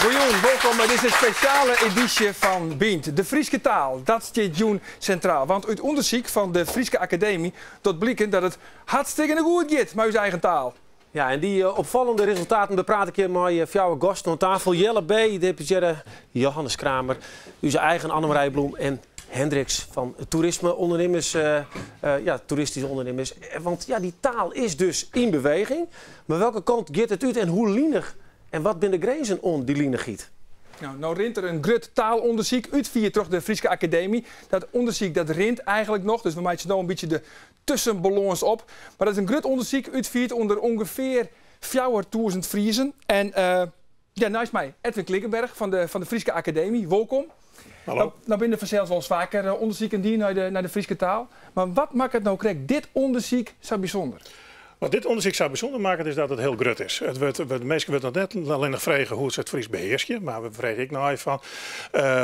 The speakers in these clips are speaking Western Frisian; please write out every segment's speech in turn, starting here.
Goejûn, wolkom by dizze spesjale edysje fan Bynt. De Fryske taal, dat stiet jûn sintraal. Want út ûndersyk fan de Fryske Akademy docht bliken dat it hartstikkene goed giet mei ús eigen taal. Ja, en dy opfallende resultaten bepraat ik hjir mei fjouwer gasten oan tafel. Jelle Bee, deputearre Johannes Kramer, ús eigen Annemarije Bloem en Hendriks fan toerisme-ûndernimmers, ja, toeristyske ûndernimmers. Want ja, dy taal is dus yn beweging. Mar welke kant giet it út en hoe linich en wat binne de grinzen oan dy linichheid? No, no rint der in grut taalûndersyk, útfierd troch de Fryske Akademy. Dat ûndersyk dat rint eigentlik noch, dus we meitsje no in bytsje de tuskenbalâns op. Mar dat is in grut ûndersyk, útfierd ûnder ûngefear 4000 Friezen. En ja, neist my Edwin Klinkenberg fan de, fan de Fryske Akademy. Wolkom. Hallo. No binne der fansels wolris faker ûndersiken dien nei de, nei de Fryske taal. Mar wat makket no krekt dit ûndersyk sa bysûnder? Wat dit ûndersyk sa bysûnder makket is dat it hiel grut is. It wurdt, de minsken wurdt noch net allinnich frege hoe't se it Frysk behearskje, mar we freegje ek nei fan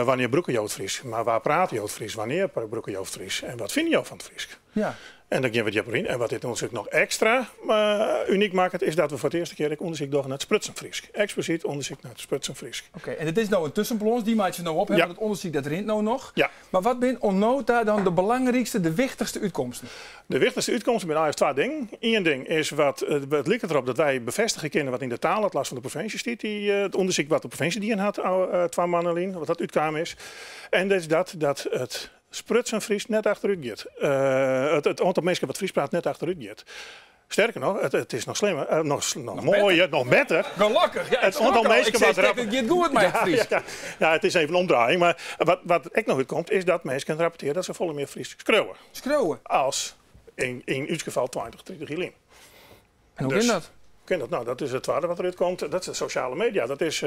wannear brûke jo it Frysk, mar wa prate jo it Frysk, wannear brûke jo it Frysk en wat fine jo fan it Frysk. Ja. En dan gean we djipper yn. En wat dit ûndersyk noch ekstra unyk makket, is dat we foar it earste kear ek ûndersyk dogge nei it sprutsen Frysk. Eksplisyt ûndersyk nei it sprutsen Frysk. Oké, en it is no in tuskenbalâns, dy meitsje we no op, hè, Ja. want it ûndersyk dat rint no noch. Ja. Mar wat binne oant no ta dan de belangrykste, de wichtichste útkomsten? De wichtichste útkomsten binne eins twa dingen. Ien ding is wat, it liket derop dat wy befêstigje kinne wat yn de taalatlas fan de provinsje stiet, dy, it ûndersyk wat de provinsje dien hat twa moanne lyn, wat dat útkaam is. En dat is dat dat it sprutsen Frysk net achterút giet. It oantal minsken wat Frysk praat net achterút giet. Sterker noch, it is noch slimmer, noch, noch moaier, noch better. Gelokkich, ja, it oantal minsken wat it giet goed mei it Frysk. Ja, ja, it is even omdraaiïng, mar wat, wat ek noch útkomt is dat minsken rapportearje dat se folle mear Frysk skriuwe. Skriuwe? As yn, yn ús gefal 20, 30 jier lyn. En hoe kin dat? Kin dat? No, dat is it twadde wat derút komt. Dat is de sosjale media. Dat is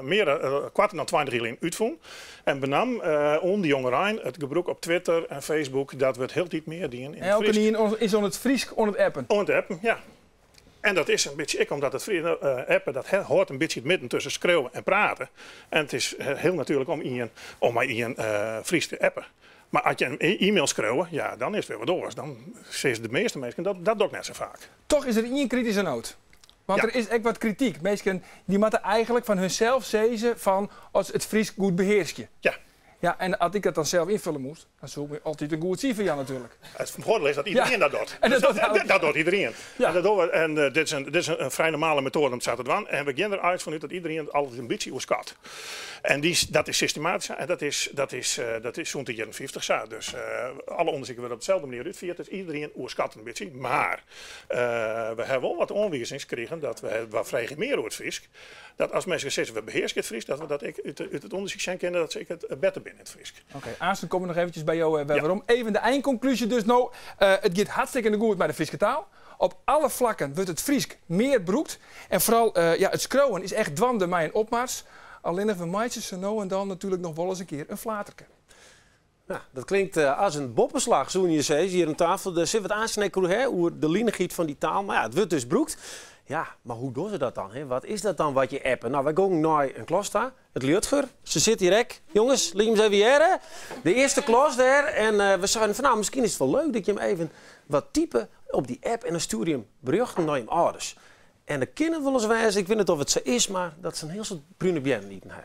mear koarter dan 20 jier lyn útfûn. En benammen ûnder de jongerein, it gebrûk op Twitter en Facebook, dat wurdt hieltyd mear dien yn it Frysk. Elkenien is oan it Frysk oan it appen. Oan it appen, ja. En dat is in bytsje ek omdat it Frysk, appen, dat hâldt in bytsje it midden tusken skriuwen en praten. En it is hiel natuerlik om ien, om mei ien Frysk te appen. Mar as je in e-mail skriuwe, ja, dan is it wer wat oars. Dan sizze de measte minsken, dat dat doch ik net sa faak. Toch is der ien krityske noat. Want der is ek wat krityk. Minsken dy moatte eigentlik fan hunsels sizze fan as it Frysk goed behearskje. Ja. Ja, en as ik dat dan sels ynfolje moast, dan soe ik my altyd in goed sifer jaan natuerlik. It foardiel is dat iderien dat docht. En dat docht Dat docht iderien. Ja. En dat dogge we, en dit is in, dit is in frij normale metoade om it sa te dwaan. En we gean der eins fan út dat iderien it altyd in bytsje oerskat. En dy, dat is systematysk en dat is, dat is, dat is sûnt de jierren 50 sa. Dus alle ûndersiken wurde op deselde manier útfierd, dus iderien oerskat in bytsje. Mar we hawwe wol wat oanwizings krigen dat we, we freegje mear oer it Frysk, dat as minsken sizze we behearskje it Frysk, dat we dat ek út út it ûndersyk sjen kinne dat se ek it better binne yn it Frysk. Oké, aansten komme we noch eventsjes by jo wer werom. Even de einkonklúzje dus no. It giet hartstikkene goed mei de Fryske taal. Op alle flakken wurdt it Frysk mear brûkt. En foaral ja, it skriuwen is echt dwaande mei in opmars. Allinnich we meitsje sa no en dan natuerlik noch wolris in kear in flaterke. Nou, dat klinkt as in boppeslach, soene je sizze, hjir oan tafel. Dêr sit wat aansnek oer, hè, oer de linichheid fan dy taal. Mar ja, it wurdt dus brûkt. Ja, mar hoe dogge se dat dan? Hè? Wat is dat dan wat je appen? Nou, wy gongen nei in klas ta, it Liudger. Se sit hjir ek. Jonges, lit jim ris even hearre. De earste klas dêr. En we seinen fan, nou, miskien is it wol leuk dat jim even wat type op dy app en dan stjoere jim berjochten nei jim âlders. En der kin it wolris wêze, ik wit net oft it sa is, mar dat se in hiel soad brune beannen iten ha.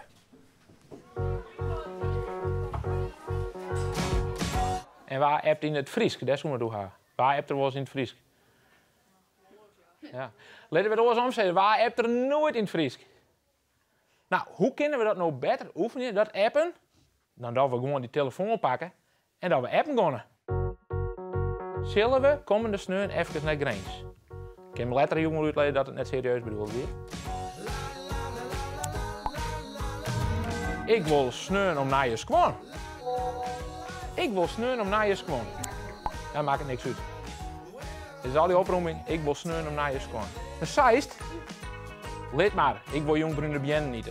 En wa appt yn it Frysk? Dêr soene we it oer ha. Wa appt der wolris yn it Frysk? Ja. Litte we it oars omsizze. Wa appt der noait yn it Frysk? No, hoe kinne we dat no better oefenje, dat appen? Dan dat we gewoan dy telefoan pakke en dat we appen geane. Sille we kommende sneon efkes nei Grins? Ik kin letter jûn wol útlizze dat it net serieus bedoeld wie. Ik wol sneon om nije skuon. Ik wol sneon om nije skuon. Dat makket niks út. Dit is al dy oproming. Ik wol sneon om nije skuon. Dan seist, lit mar, ik wol jûn brune beannen ite.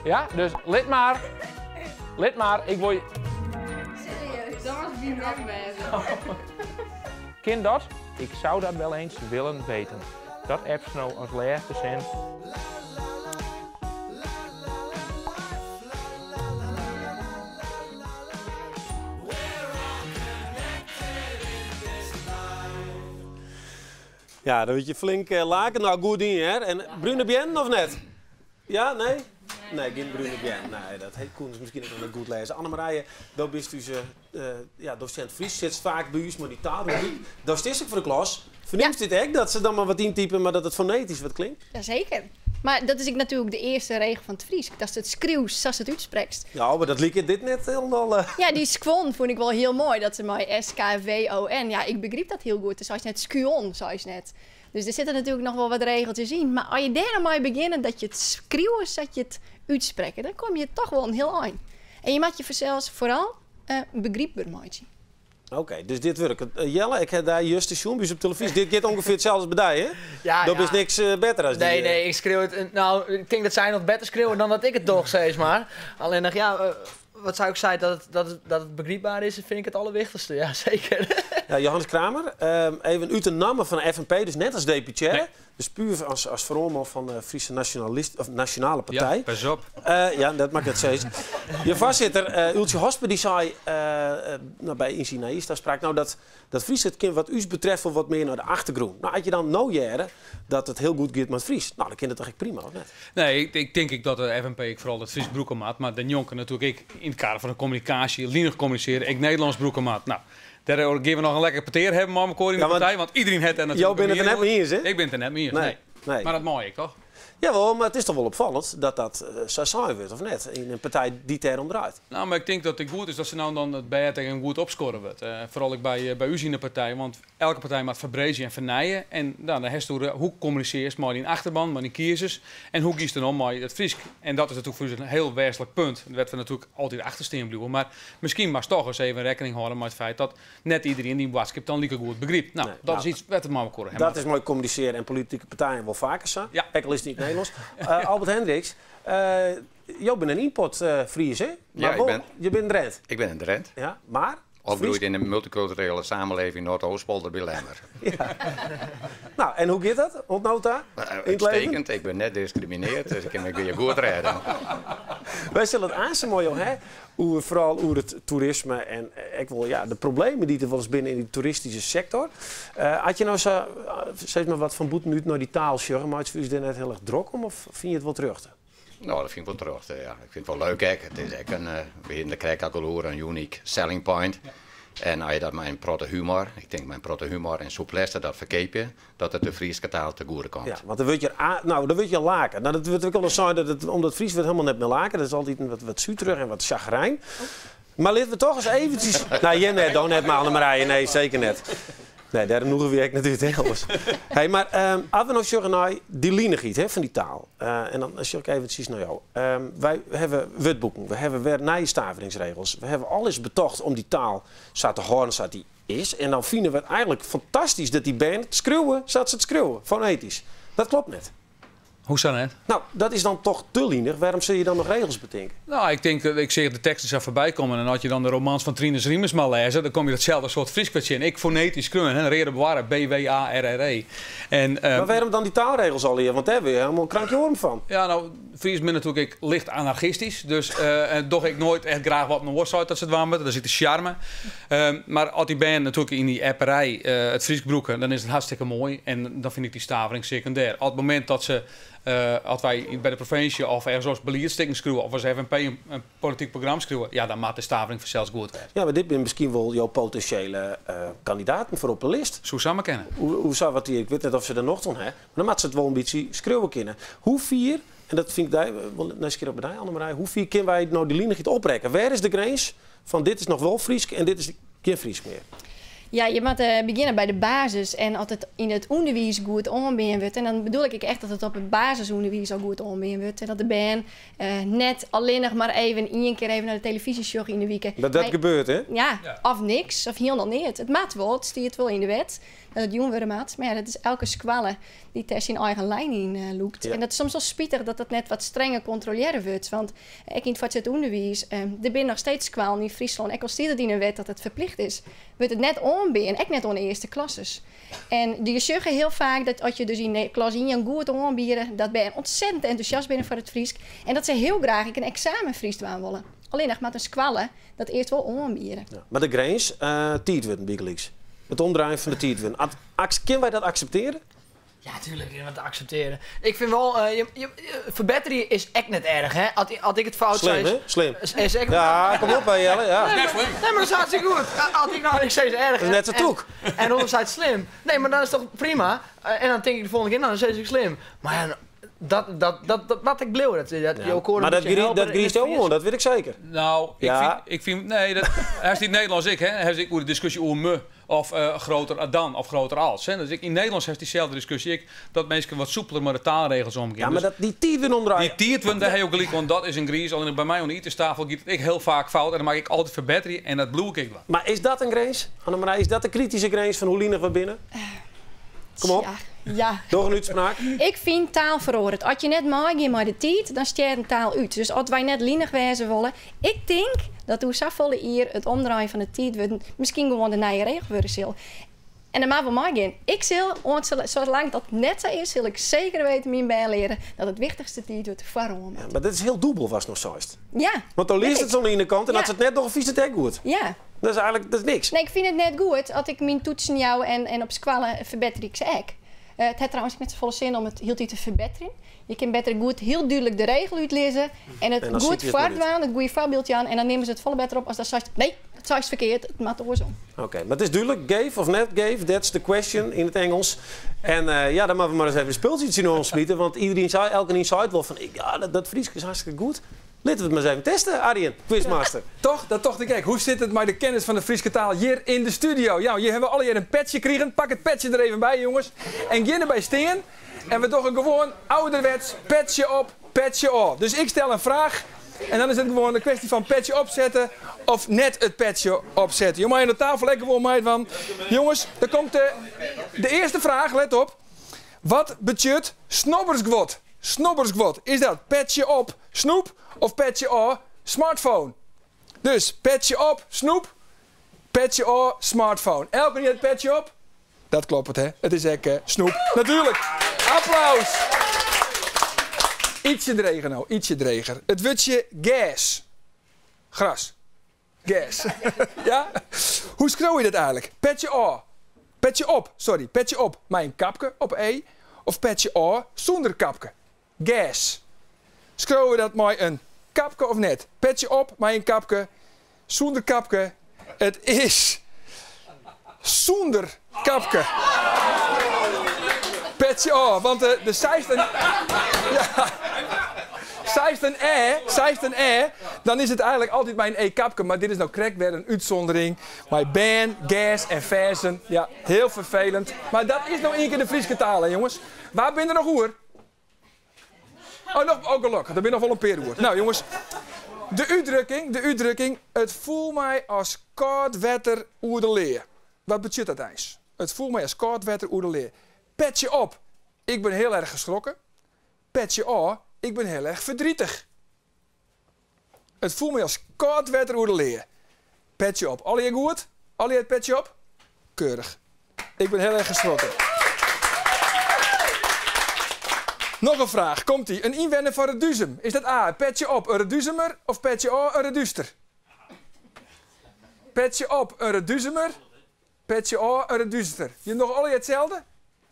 Ja, dus lit mar. Lit mar, ik wol... Serieus, dan was het mem wêze. Kin dat? Ik zou dat wel eens willen weten. Dat appst no as lêste sin. Ja, dan wurdt je flink laken. Nou, goed dien, hear. En brune beannen of net? Ja, nee? Nee, gjin brune beammen. Nee, dat koenen se miskien ek noch net goed lêze. Annemarije, do bist ús ja, dosint Frysk, sitst faak by ús mei dy taalrubryk. Do stiest ek foar de klas. Fernimst dit ek, dat se dan mar wat yntype, mar dat it fonetysk wat klinkt? Jazeker. Mar dat is ek natuerlik de earste regel fan it Frysk, datst it skriuwst sa'tst it útsprekst. Ja, mar dat liket dit net hielendal. Ja, dy skuon fûn ik wol hiel moai, dat se mei S-K-W-O-N, ja, ik begryp dat hiel goed. Do seist net skuon, seist net. Dus der sitte natuerlik noch wol wat regeltsjes yn. Mar as je dêr no mei begjinne, dat je it skriuwe sa't je it útsprekke, dan komme je toch wol in hiel ein. En je moatte je fansels foaral begrypber meitsje. Oké, dus dit wurket. Jelle, ik ha dy juster sjoen by ús op telefyzje. Dit giet ûngefear itselde as by dy, hè? Ja, Do ja. bist niks better as dy. Nee, nee, ik skriuw it. No, ik tink dat sy noch better skriuwe dan dat ik it doch, sis mar. Allinnich, ja, wat sy ek sei, dat it begrypber is, fyn ik it allerwichtichste. Ja, seker. Ja, Johannes Kramer, even út de namme fan de FNP, dus net as deputearre, Nee. dus puer as foaroanman fan de Fryske Nationalist, of Nasjonale Partij. Ja, pas op. Ja, dat moat ik net sizze. Je foarsitter, Uiltsje Hosper, dy sei no, by yn syn nijjierstaspraak, no, dat Frysk it kin wat ús betreft wol wat mear nei de achtergrûn. No, as je dan no hearre dat it hiel goed giet mei it Frysk, no, dan kin dat toch ek prima, of net? Nee, ik tink ek dat de FNP ek foaral it Frysk brûke moat, mar dêrnjonken natuerlik ek yn it kader fan de kommunikaasje, linich kommunisearje, ek Nederlânsk brûke moat. No, dêr gean we noch in lekker petear hawwe mei mekoar yn de Ja, want partij, want iderien hat dêr Jo natuerlik binne in it der net miening mei iens, hè? oer. Ik bin it der net mei iens, Nee, nee. nee. Mar dat mei ek, toch? Jawol, mar it is toch wol opfallend dat dat sa sein wurdt, of net? Yn in partij dy't dêrom draait. No, mar ik tink dat it goed is dat se no en dan it bêd even goed opskodde wurdt. Foaral ek by ús yn de partij, want elke partij moat ferbreedzje en fernije. En no, dan hast oer hoe kommunisearrest mei dyn achterban, mei dyn kiezers en hoe giest dan om mei it Frysk. En dat is natuerlik foar ús in hiel wêzentlik punt, wêr't we natuerlik altyd achter stean bliuwe. Mar miskien moatst toch ris even rekkening hâlde mei it feit dat net iderien dyn boadskip dan like goed begrypt. No, Nee, dat no, is iets wêr't we mei elkoar Dat is mei kommunisearjen en politike partijen wol faker sa. Ja. Ek al is it yn it Nederlânsk. Albert Hendriks, jo binne in ymport Fries, hè? Ja, Maar ik wol, ben je bent Drent. Ik ben een Drent. Ja, mar? Opgroeid yn de multykulturele samenleving Noardoostpolder by Lemmer. Ja. No, en hoe giet dat oant no ta? Yn it leven? Uitstekend, ik bin net diskriminearre, dus ik kin my goed rêde. Wy sille it aanst mei jo ha oer foaral oer it toerisme en ek wol ja, de problemen dy't der wolris binne yn de toeristyske sektor. As je no sa, sis mar wat fan bûtenút nei dy taal sjogge, meitsje we ús dêr net hiel erch drok om of fine je it wol terjochte? No, dat fyn ik wol terjochte, ja. Ik fyn it wol leuk ek. It is ek in, we hiene der krekt ek al oer, in unique selling point. En as je dat mei in protte humor, ik tink mei in protte humor en souplesse dat ferkeapje, dat it de Fryske taal te goede komt. Ja, want dan wurdt je a-, no, dan wurdt je lake. No, dat wurdt ek al sein dat it, omdat Frysk wurdt hielendal net mear lake. Dat is altyd wat suterich en wat chagrijn. Mar litte we toch ris eventsjes... No, jim net, do net, mar Annemarije, nee, seker net. Nee, dêr nûgje we ek net út, hè, oars. Hey, mar as we no sjogge nei dy linichheid, hè, fan dy taal, en dan sjoch ik eventsjes nei jo. Wy hawwe wurdboeken, we hawwe wer nije staveringsregels. We hawwe alles betocht om dy taal sa te hâlden sa't dy is. En dan fine we it eigentlik fantastysk dat dy bern it skriuwe sa't se it skriuwe, fonetysk. Dat kloppet net. Hoe sa net? No, dat is dan toch te linich. Wêrom sil je dan noch regels betinke? No, ik tink, ik seach de teksten sa foarby kommen en as je dan de romans fan Trinus Riemersma lêze, dan komme je datselde soart Frysk wer tsjin. Ek fonetysk skreaun, hè, Reade Bwarre, B W A R R E. En, mar wêrom dan dy taalregels allegear? Want dêr wurd je hielendal krankjoarm fan. Ja, no, Fries binne natuerlik ek licht anarchistysk, dus doch ik noait echt graach wat in oar seit dat se dwaan moatte. Dat is ek de sjarme. Mar as dy bern natuerlik yn dy apperij it Frysk brûke, dan is it hartstikke moai en dan fyn ik dy stavering sekundêr. Op it momint dat se, as wy by de provinsje of ergens oars beliedstikken skriuwe of as FNP in polityk programma skriuwe, ja, dan moat de stavering fansels goed wêze. Ja, mar dit binne miskien wol jo potinsjele kandidaten foar op de list. Soe samar kinne. Hoe sa wat die, ik wit net oft se der nocht oan ha, mar dan moat se it wol in bytsje skriuwe kinne. Hoe fier, en dat fyn ik dy, wol nijsgjirrich by dy, Annemarije, hoe fier kinne wy no dy linichheid oprekke? Wêr is de grins fan dit is noch wol Frysk en dit is gjin Frysk mear? Ja, je moatte begjinne by de basis. En as it yn it ûnderwiis goed oanbean wurdt, en dan bedoel ik ek echt dat it op it basisûnderwiis al goed oanbean wurdt, en dat de bern net allinnich mar even ien kear even nei de telefyzje sjogge yn de wike. Dat dat Mar gebeurt, hè? Ja, Ja. of niks, of hielendal neat. It moat wol, it stiet wol yn de wet dat it jûn wurde moat. Mar ja, dat is elke skoalle dy't dêr syn eigen lijn yn lûkt. En dat is soms wol spitich dat dat net wat strenger kontrolearre wurdt. Want ek yn it fuortset ûnderwiis, der binne noch steeds skoallen yn Fryslân, ek al stiet it yn in wet dat it ferplicht is, wurdt it net oanbean, ek net oan de earste klasses. En je sjogge hiel faak dat as je dus yn de klas ien goed oanbiede, dat bern ontzettend entûsjast binne foar it Frysk en dat se hiel graach ek in eksamen Frysk dwaan wolle. Allinnich moat in skoalle dat earst wol oanbiede. Ja, mar de grins, tiidwurden bygelyks. It omdraaien fan de tiidwurden. Kinne wy dat akseptearje? Ja, tuurlijk, je moet accepteren. Ik vind wel, verbeteren is echt net erg, hè? Als ik het fout Slim, zei, hè? Slim. Is echt Ja, kom op, hè, Jelle. Ja. Nee, maar, nee, maar dat is hartstikke goed. Als ik nou, ik zei het erg. Dat is net zo toek. En Rolf zei het slim. Nee, maar dan is het toch prima. En dan denk ik de volgende keer, nou, dan zei ik slim. Maar ja, dat wat ik bleef, dat Ja. je ook hoort Maar een dat beetje helpen dat in griest het ook Fries. gewoon, dat weet ik zeker. Nou, ik vind, ik vind, nee, dat, hij is niet Nederlands ik, hè. Hij is ik hoe de discussie over me of groter dan of groter als. Hè. Dus ik, in Nederlands heeft diezelfde discussie ik, dat mensen wat soepeler met de taalregels omgaan. Ja, maar Dus dat, die tiert omdraaien. Die tiert daar heb je ook gelijk, want dat is een gries. Alleen bij mij aan de etenstafel gaat het ik heel vaak fout en dan maak ik altijd verbeteren en dat bloed ik wel. Maar is dat een grens? Annemarij, is dat de kritische grens van hoe lienig we binnen? Kom op. Ja. Ja. Door een uitspraak. Ik vind taal verloren. Als je net maakt maar de tijd, dan sterft een taal uit. Dus als wij net lienig wezen willen, ik denk dat hoe volle hier het omdraaien van de tijd wordt, misschien gewoon de nieuwe regel worden zal. En dan maar wel maken. Ik zal, want zolang dat net zo is, zal ik zeker weten mijn bij leren dat het wichtigste tijd wordt waarom. Ja, maar dat is heel dubbel was nog zo. Ja. Want dan leest het zo aan de ene kant en Ja. als het net nog een vieze het goed. Ja. Dat is eigenlijk dat is niks. Nee, ik vind het net goed als ik mijn toetsen jou en op squallen verbeter ik ze ook. Het heeft trouwens net zoveel zin om het heel te verbeteren. Je kan beter goed heel duidelijk de regel uitlezen en het En dan goed zit je het maar niet. voortdaan, het goede voorbeeldje aan en dan nemen ze het volle beter op als dat zegt, nee, dat is verkeerd, het maakt oorzaak. Oké, maar het is duidelijk, gave of net gave, that's the question in het Engels. En ja, dan moeten we maar eens even een speeltje in ons smieten, want iedereen zei, elke een zei het wel van, ja, dat Fries is hartstikke goed. Laten we het maar eens even testen, Arjen, quizmaster. Ja, toch? Dat tocht ik. Kijk, hoe zit het met de kennis van de Friese taal hier in de studio? Ja, hier hebben we alle hier een petje gekregen. Pak het petje er even bij, jongens. En ga erbij staan. En we doen gewoon ouderwets petje op, petje op. Dus ik stel een vraag. En dan is het gewoon een kwestie van petje opzetten of net het petje opzetten. Jongen, aan de tafel lekker gewoon mij van. Jongens, daar komt de eerste vraag, let op. Wat betekent snobbersgwot? Snobbersgwot. Is dat petje op, snoep of petje op, smartphone? Dus petje op, snoep, petje op, smartphone. Elke keer het petje op? Dat klopt het, hè? Het is echt snoep. Natuurlijk. Applaus. Ietsje dreger nou, ietsje dreger. Het woordje gas. Gras. Gas. Ja? Hoe schreeuw je dat eigenlijk? Petje op. Petje op, sorry. Petje op. Mijn kapke op E. Of petje op zonder kapke. Gas. Schreeuwen we dat maar een kapke of net? Petje op, maar een kapke. Zonder kapke. Het is zonder kapke. Petje op, want de 16... Ja. 16 E, 16 E, dan is het eigenlijk altijd mijn E-kapke. Maar dit is nou krek weer een uitzondering. Maar ben, gas en versen. Ja, heel vervelend. Maar dat is nou één keer de Friese taal, hè, jongens. Waar ben je nog oer? Oh, nog, oh, gelukkig. Daar ben nog wel een peerwoord. Nou, jongens. De uitdrukking. Het voelt mij als koud wetter oer de leer. Wat betekent dat eens? Het voelt mij als koud wetter oer de leer. Petje op. Ik ben heel erg geschrokken. Petje op. Ik ben heel erg verdrietig. Het voelt mij als koud wetter oer de leer. Petje op. Al je goed? Al je het petje op? Keurig. Ik ben heel erg geschrokken. Nog een vraag. Komt-ie. Een inwenner van Reduzum. Is dat A, petje op, een Reduzumer of petje O, een Reduster? Petje op, een Reduzumer. Petje O, een Reduster. Je nog alle hetzelfde?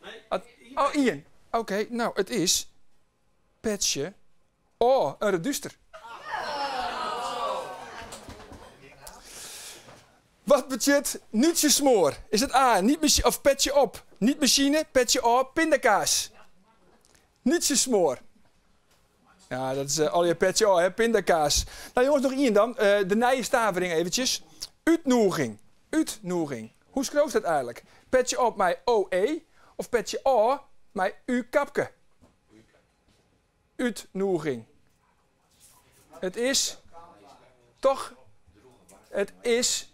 Nee. Oh, Ian. Oké, nou, het is petje O, een Reduster. Wat betekent nietje smoor? Is het A, niet of petje op, niet machine, petje O, pindakaas? Nietje smoor. Ja, dat is al je petje O, hè, pindakaas. Nou jongens, nog één dan. De nije stavering eventjes. Uitnoeging. Uitnoeging. Hoe schreef dat eigenlijk? Petje op mij OE of petje O mij U kapke? Uitnoeging. Het is toch, het is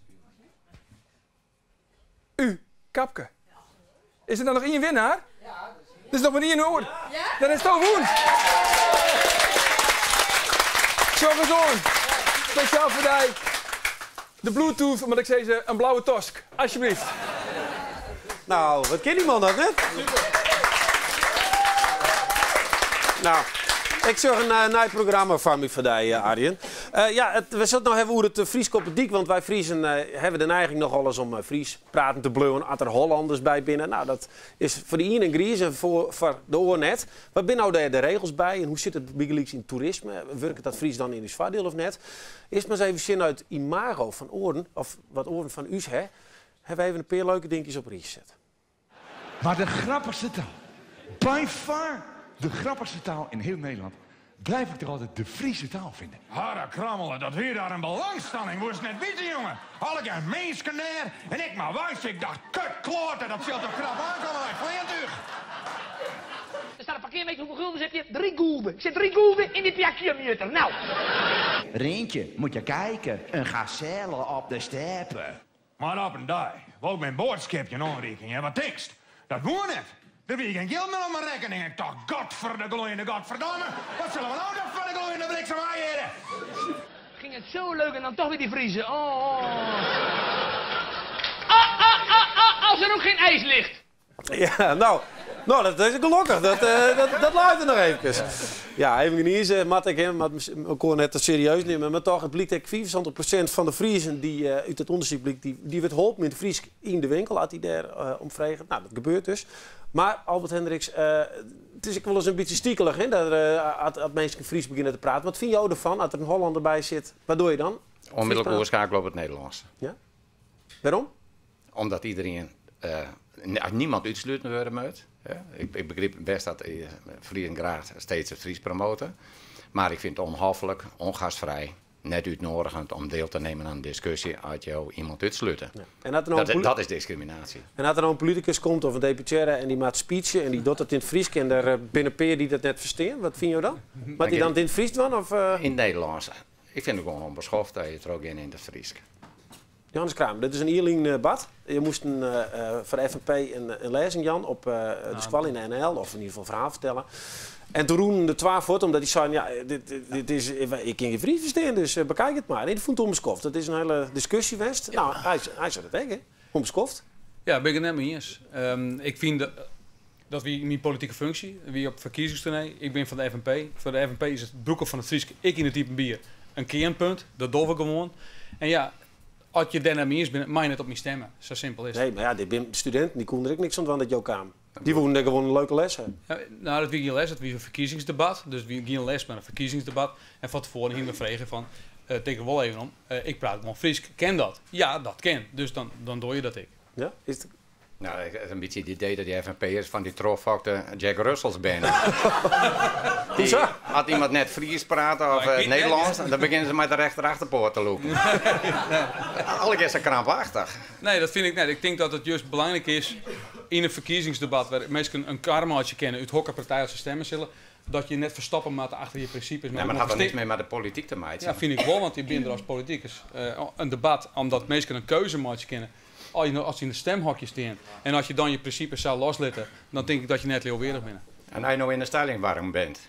U kapke. Is er dan nog één winnaar? Er is nog maar één hoor. Ja? Dan is het al woen. Zo gezond. Speciaal voor jou. De Bluetooth, omdat ik zei ze een blauwe tosk. Alsjeblieft. Nou, wat ken die man dat net? Super. Nou, ik zorg een nieuw programma voor me voor jou, Arjen. Ja, it, we sille it noch hawwe oer it Frysk op 'e dyk, want wy Friezen hawwe de neiging nochal ris om Frysk praten te bliuwen as der Hollanders by binne. No, dat is foar de ien in griis en foar de oar net. Wat binne no dêr de regels by en hoe sit it bygelyks yn toerisme? Wurket dat Frysk dan yn ús foardiel of net? Earst mar ris even sjen nei it imago fan oaren, of wat oaren fan ús ha. Hawwe we even in pear leuke dinkjes op rige set. Maar de grappigste taal, by far de grappigste taal in heel Nederland, blijf ik toch altijd de Friese taal vinden. Harre krammelen, dat wie daar in belangstelling, woest net witte, jonge. Allegear minsken dêr en ik mar weis. Ik dacht, kut kloate, dat sil toch krap oankomme mei it fleantúch. Er staat een parkeermeter, hoeveel guldens heb je? 3 gulden. Ik zet 3 gulden in die parkeermeter. Nou. Rintje, moet je kijken, een gazelle op de steppen. Mar op in dei wol ik myn boadskipjen oanrekenje en wat tinkst? Dat woe net! Der wie gjin jild mear op myn rekkening. Ik tocht, godver de gloeiende godverdomme, wat sille we no dan foar de gloeiende bliksem hearre? Ging het zo leuk en dan toch weer die Friezen. Oh, oh. Ah, ah, ah, ah, als er ook geen ijs ligt. Ja, no, no, dat is gelokkich. Dat, dat leit der noch eefkes. Ja, even gnize moat ik him, moat elkoar net te serieus nimme. Mar toch, it blykt ek 75% fan de Friezen dy't út it ûndersyk blykt, dy wurdt holpen yn it Frysk yn de winkel as dy dêr om freget. No, dat gebeurt dus. Mar Albert Hendriks, it is ek wolris in bytsje stikelich, hè, dat as minsken Frysk begjinne te praten. Wat fine jo derfan as der in Hollander by sit? Wat dogge je dan? Onmiddellijk oerskeakelje op it Nederlânsk. Ja? Wêrom? Omdat iedereen, niemand útsluten wurde moat. Ik begryp best dat Friezen graach steeds it Frysk promote. Mar ik fyn it ûnhoflik, ûngastfrij, net útnoadigjend om deel te nimmen oan in diskusje as jo iemand útslute. En as der no in Dat is diskriminaasje. En as der no in politikus komt of in deputearre en dy moat speeche en dy docht dat yn it Frysk en der binne in pear dy't dat net ferstean, wat fine jo dan? Moat hy dan it yn it Frysk dwaan of? Yn it Nederlânsk. Ik fyn it gewoan ûnbeskoft dat je trochgean yn it Frysk. Johannes Kramer, dit is in jier lyn bard. Je moasten foar de FNP in lêzing jaan op de skoalle yn de NHL, of yn ieder gefal in ferhaal fertelle. En toen rûnen der twa fuort, omdat dy seinen, ja, dit is, ik kin gjin Frysk ferstean, dus bekijk it mar. Nee, dy fûn it ûnbeskoft. Dat is in hiele diskusje west. No, hy sei dat ek, hè? Ûnbeskoft. Ja, bin ik it net mei iens. Ik fyn dat wie myn politike funksje, wie op ferkiezingstoernee. Ik bin fan de FNP. Foar de FNP is it brûken fan it Frysk ek yn it iepenbier in kearnpunt. Dat dogge we gewoan. En ja, as je dêr net mei iens binne, meie je net op my stimme. Sa simpel is it. Nee, mar ja, dit binne studinten, dy koenen der ek niks oan dwaan dat jo kamen. Dy woenen dêr gewoan in leuke les ha. Ja, no, dat wie gjin les, dat wie in ferkiezingsdebat. Dus it wie gjin les, mar in ferkiezingsdebat. En fan tefoaren hiene we frege fan, tink der wol even om, ik praat gewoan Frysk, kin dat? Ja, dat kin. Dus dan dogge je dat ek. Ja, is it No, ik ha in bytsje it idee dat dy FNP'ers fan dy trochfokte Jack Russells binne. Die, as iemand net Fries praat of Nederlânsk, dan begjinne se mei de rechterachterpoat te lûken. Allegear sa krampachtich. Nee, dat fyn ik net. Ik tink dat it just belangryk is yn in ferkiezingsdebat wêr't minsken in kar meitsje kinne út hokker partij oft se stimme sille, dat je net ferstoppe moatte achter je prinsipes. Nee, mar dat hat dan niks mear mei de polityk te meitsjen. Ja, fyn ik wol, want je binne der as politikus. In debat omdat minsken in keuze meitsje kinne. As se yn it stemhokje stean en as je dan je prinsipes sa loslitte, dan tink ik dat je net leauweardich binne. En as je no yn de Stellingwarven bent,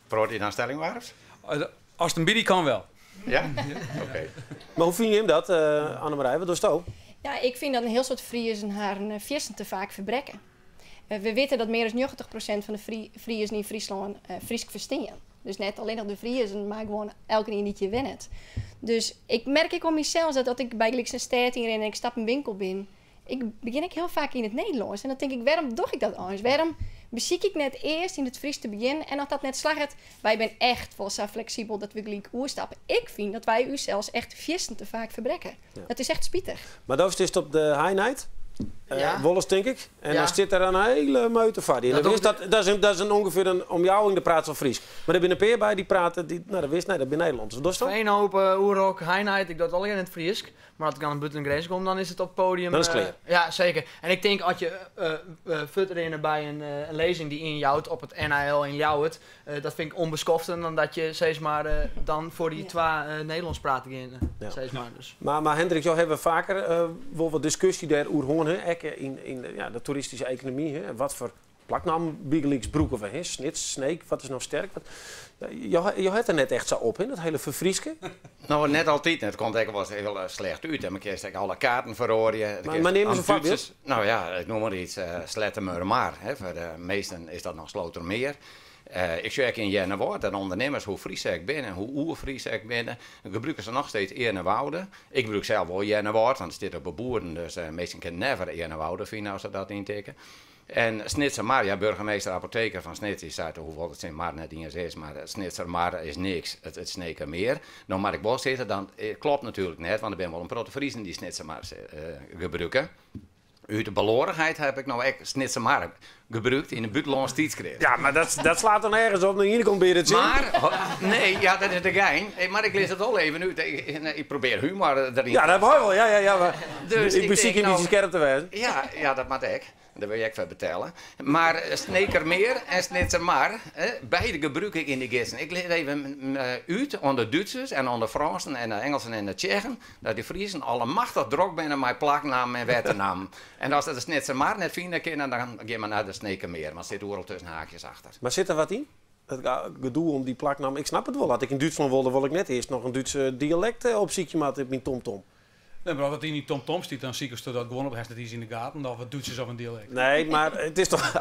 praat je dan Stellingwarfs? As it in bytsje kan wel. Ja? Oké. Mar hoe fine jim dat, Annemarije? Wat dochsto? Ja, ik fyn dat in hiel soad Friezen harren fierstente faak ferbrekke. We witte dat mear as 90% fan de Friezen yn Fryslân Frysk ferstean. Dus net allinnich de Friezen, mar gewoan elkenien dy't hjir wennet. Dus ik merk ek oan mysels dat as ik bygelyks in stêd ynrin en ik stap in winkel binnen, ik begjin ek hiel faak yn it Nederlânsk. En dan tink ik, wêrom doch ik dat eins? Wêrom besykje ik net earst yn it Frysk te begjinnen en as dat net slagget, wy binne echt wol sa fleksibel dat we gelyk oerstappe. Ik fyn dat wy ússels echt fierstente faak ferbrekke. Dat is echt spitich. Mar do stiest op de High Night, Ja. wolris tink ik. En Ja. dan stiet der in hiele meute foar dy. En Dat dan wist docht dat is in ûngefear in omjouwing, dêr prate se al Frysk. Mar der binne in pear by dy prate, dy, no, dat wist, nee, dat binne Nederlanners. Wat dochst dan? Veenhoop, Oerrock, High Night, ik doch it allegear yn it Frysk. Mar as ik dan bûten de grins kom, dan is it op it podium. Dan is it klear. Ja, seker. En ik tink as je fuortrinne by in lêzing dy't ien jout op it NHL yn Ljouwert, dat fyn ik ûnbeskofter dan dat je sis mar, dan foar dy twa Nederlânsk praten gean. Sis mar, dus. Mar Hendrik, jo hawwe faker wol wat diskusje dêroer hân, hè? Ek yn ja, de toeristyske ekonomy. Hè? Wat foar plaknammen bygelyks brûke we? Hè? Snits, Sneek, wat is no sterk? Wat, jo, jo hat der net echt sa op, hè? Dat hiele ferfryske. No, net altyd. It komt ek wolris hiel slecht út. En dan kinst ek alle kaarten feroarje. Mar neam ris in foarbyld. No ja, ik noem mar iets. Sleattemermar. Hè? Foar de measten is dat noch Slotermeer. Ik sjoch ek yn Earnewâld dat ûndernimmers, hoe Frysk se ek binne en hoe oer-Frysk se ek binne, gebrûke se noch steeds Earnewoude. Ik gebrûk sels wol Earnewâld, want it stiet op de boerden, dus minsken kinne never Earnewoude fine as se dat yntikke. En Snitsermar, ja, burgemeester Apotheker fan Snits, dy seit, hoewol't it syn mar net iens is, mar Snitsermar is niks, it Snekermeer. No moat ik wol sizze, dat klopt natuerlik net, want der binne wol in protte Friezen dy't Snitsermar gebrûke. Ut de baloarichheid heb ik no ek Snitsermar gebrûkt yn in bûtenlânsk tydskrift. Ja, mar dat slaat dan ergens op. Oan de iene kant bin je der tsjin. Mar, nee, ja, dat is de gein. Maar ik lis it wol even út. Ik probeer humor deryn. Ja, dat wol wol. Ja, ja, ja. Maar Dus ik ik besykje denk in bytsje no skerp te wêzen. Ja, ja, dat moat ek. Dêr wurd je ek foar betelle. Mar Snekermeer en Snitsermar, beide gebrûk ik yn de gidsen. Ik lis even út oan de Dútsers en oan de Frânsen en de Ingelsen en de Tsjechen dat dy Friezen allemachtich drok binne mei plaknammen en wetternammen. En as se de Snitsermar net fine kinne, dan gean mar nei de Snekermeer, want sit oeral tusken haakjes achter. Mar sit der wat yn? Dat gedoe om dy plaknammen, ik snap it wol. As ik yn Dútslân wol, dan wol ik net earst noch in Dúts dialekt opsykje moatte op myn TomTom. Nee, mar as it yn dyn TomTom stiet, dan sikest dat gewoan op. Hast net iens yn de gaten of it Dúts is of in dialekt. Nee, mar it is toch.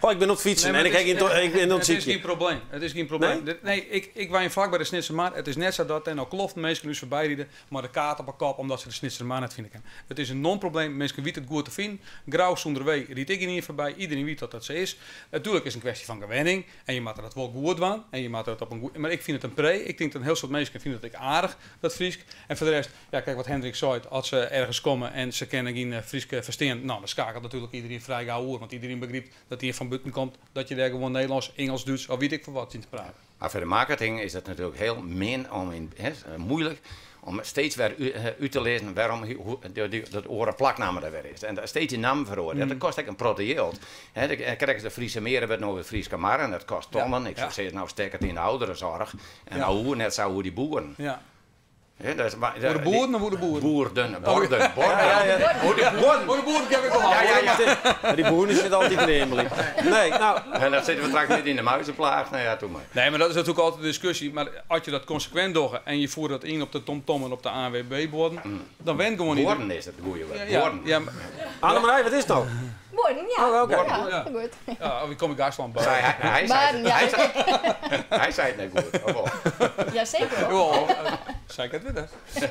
Oh, ik bin oan it fytsen en ik ha gjin, ik bin oan it Het is sykjen. gjin probleem. It is gjin probleem. Nee? Nee, ik wenje flak by de Snitsermar. It is net sa dat dêr no kloften minsken ús foarby ride mei de kaart op 'e kop omdat se de Snitsermar net fine kinne. It is in non-probleem. Minsken witte it goed te finen. Grou sûnder W rydt ek gjinien foarby. Iderien wit dat dat sa is. Natuerlik is it in kwestje fan gewenning en je moatte dat wol goed dwaan en je moatte it op in goede. Mar ik fyn it in pree. Ik tink dat in hiel soad minsken fine it ek aardich. Dat Frysk. En foar de rest, ja, kijk wat Hendrik seit, as se ergens komme en se kinne gjin Frysk ferstean, no, dan skakelt natuerlik iderien frij gau oer, want iderien begrypt dat ien fan bûten komt, dat je dêr gewoan Nederlânsk, Ingelsk, Dútsk of wit ik foar wat tsjin te praten. Maar foar de marketing is it natuerlik hiel min om yn, hè, moeilik om steeds wer út te lizzen wêrom dat oare plaknamme der wer is. En steeds dy namme feroarje, dat kostet ek in protte jild. Hè, krekt as de Friese Meren wurdt no wer Fryske Marren, dat kostet tonnen. Ik soe sizze, no stek it yn de ouderenzorg. En nou oer net sa oer dy boeren. Ja. Hè, dat is, maar, Oer de boeren of oer de boeren? Boerden, borden, borden. Ja, ja, ja. Oer de boeren. Oer de boeren kin ik wol Ja, ja, ja. Maar die boeren zitten altyd in de hemel. Nee, nou. En dan zitten we straks midden in de muizenplaag. Nou ja, doe maar. Nee, maar dat is natuurlijk altijd de discussie. Maar als je dat konsekwint docht en je voert dat in op de TomTom en op de ANWB-borden, dan went gewoon iedereen. Borden is het goede woord. Ja, ja. Borden. Ja, maar Annemarij, wat is het nou? Borden, ja. Oh, oké. Ja, Ja. goed. Ja, of kom ik Gastland bij. Hij zei Borden, het, ja. hij zei het net goed. Of wel? Jazeker hoor. Jawel, zei ik het weer, hè?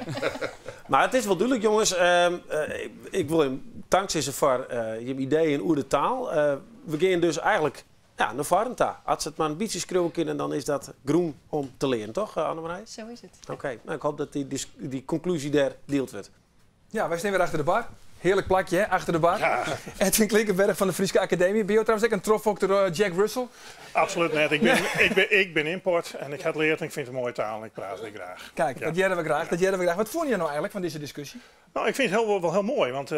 Maar het is wel duidelijk, jongens. Ik wil hem dankzeggen voor je ideeën oer de taal. We gaan dus eigenlijk, ja, naar Varenta. Als ze het maar een beetje schreeuwen kunnen, dan is dat groen om te leren, toch, Annemarij? Zo is het. Oké, nou, ik hoop dat die conclusie daar deeld wordt. Ja, wij staan weer achter de bar. Heerlijk plakje, hè? Achter de bar. Ja. Edwin Klinkenberg van de Fryske Akademy. Ben je trouwens ook een trofokter Jack Russell? Absoluut net. Ik ben import en ik heb het geleerd en ik vind het een mooie taal en ik praat het graag. Kijk, Ja. dat jaren we graag. Dat jaren we graag. Wat vond je nou eigenlijk van deze discussie? Nou, ik vind het wel heel mooi, want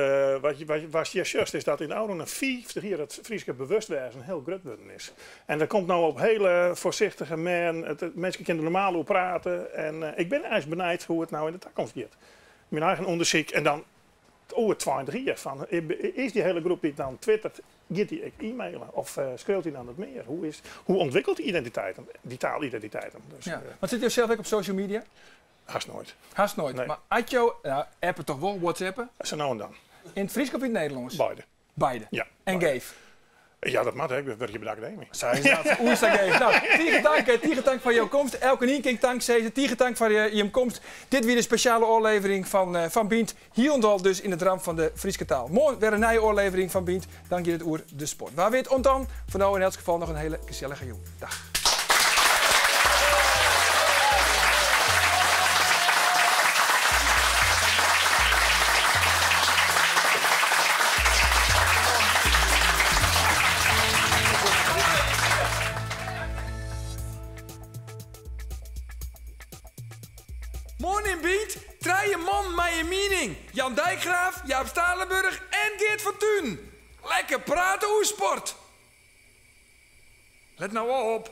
wat je juist is dat in de oude 50 jaar het Frieske bewustwijn heel groot worden is. En dat komt nou op hele voorzichtige manier. Mensen kunnen normaal over praten en ik ben eigenlijk benieuwd hoe het nou in de toekomst gaat. Mijn eigen onderzoek en dan over 20 jaar van, is die hele groep die dan twittert, gaat die ik e-mailen of schreeuwt hij dan het meer? Hoe ontwikkelt die identiteit, die taalidentiteit? Dus, Ja. Want zit je zelf ook op social media? Haast nooit. Haast nooit. Nee. Maar had jou, nou, appen toch wel, WhatsAppen? Zo nou en dan. In het Fries of in het Nederlands? Beide. Beide? Ja, En beide. geef? Ja, dat mag, hè. Ik werk hier bij de academie. Zo is dat. Hoe is dat geef? Nou, tegen dank, hè. Tegen dank voor jouw komst. Elke Nienking dank, Cesar. Tegen dank voor je komst. Dit weer een speciale oorlevering van Bynt. Hier en al dus in het ram van de Frieske taal. Morgen weer een nieuwe oorlevering van Bynt. Dank je het oer de sport. Waar weet ont dan? Voor nou in elk geval nog een hele gezellige jong. Dag. Morning Beat, Trije man met je mening. Jan Dijkgraaf, Jaap Stalenburg en Geert van Tuin. Lekker praten over sport. Let nou op.